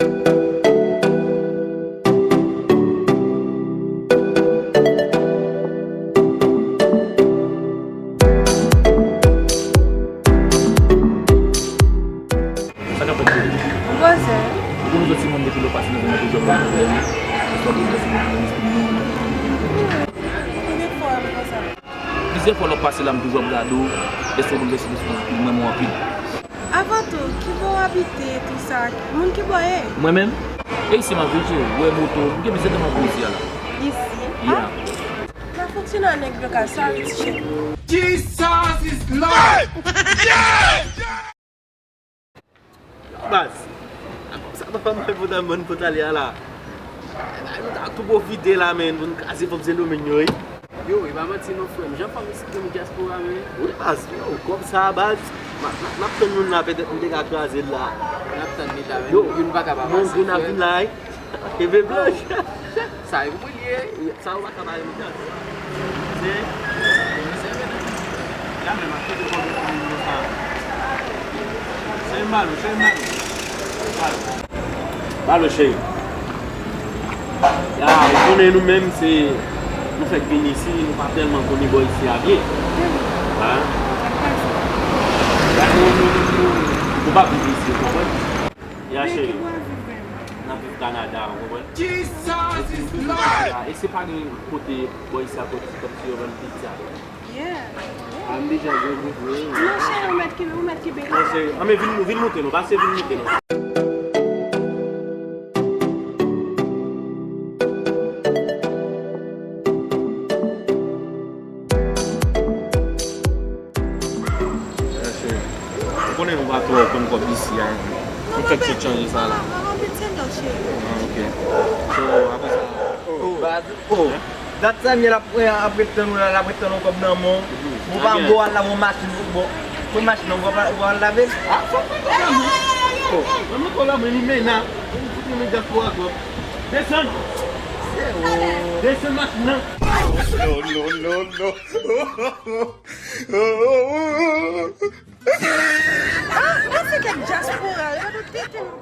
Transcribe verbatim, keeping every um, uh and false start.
Sa k ap fèt, cheri? M poze. Ou konn soti moun depi lè w pase nan zòn nan toujou ap gade w. Oswa pou w pase nan zòn nan. Konbyen fwa m konsa? Plizyè fwa lè w pase la, m toujou ap gade w. Èske w bouleves lespri m anpil, m renmen w anpil. Avan tou, ki bò w abite, tou sa? Moun ki bò w ye? Mwen menm? E isi m ap viv, cheri. Ou wè moto, m gen plizyè tan m ap viv isi a la. Isi? Yeah. Ah. N ap fonksyone an nèg lokal, sorry, ti cheri. Jesus is Lord! Yeah! Baz, sa pa fè m fè pou ta mòn pou ta li a la. Nou ta tou pwofite la, men, pou n kraze fòm Sendomeng yo, wi. Yo, e pa manti non, frè m. Jan fanm isit yo nan dyaspora, men. Wi, baz, yo, kòb sa, baz. M ap, m ap, m ap tann moun la, petèt m te ka kraze l la. N ap tann li la, men. Yo, youn pa ka pa pase, frè. Moun, moun ap vin la, wi. Keve blanch. Sa e pou li ye. Sa ou pa ka pale m jan. Se. Ya menm ak tout pwoblèm sa. Se malo, se malo. Malo. Malo, cheri. Ya, ou konnen nou menm se, nou fèk vin isi, nou pa tèlman konnen bò isi a byen. Ha? Nou, nou, nou, nou, nou pa viv isi, ou konprann? Ya, cheri. N ap viv Kanada, ou konprann? Jesus is Lord! E se pa gen kote bò isi a kote kòmsi yo vann pizza. Yeah. A, m deja gen goute, wi. Non, cheri, ou mèt kenbe, ou mèt kenbe. Non, cheri. Anben, vin, vin moute non, pase vin moute non. Cheri, ou konnen nou pa twò konn kòb isi a. Nou fèk ti chanje sa la. Ah, ok. So, apre sa. Oh, baz. Oh. Dat Samuel ap, ap ret tann ou la, l ap ret tann ou kòb nan men w. Bon, pa bon, al lave yon machin, bon. Pran machin nan, ou pral lave l. Ah, sa fè kòb nan men. Oh, mwen mwen kòb nan men li, men nan. Ou fout mwen dyaspora kòb. Desann. Desann machin nan. No, no, no, no. Ah, mwen se kèk dyaspora, yo nou pete nou.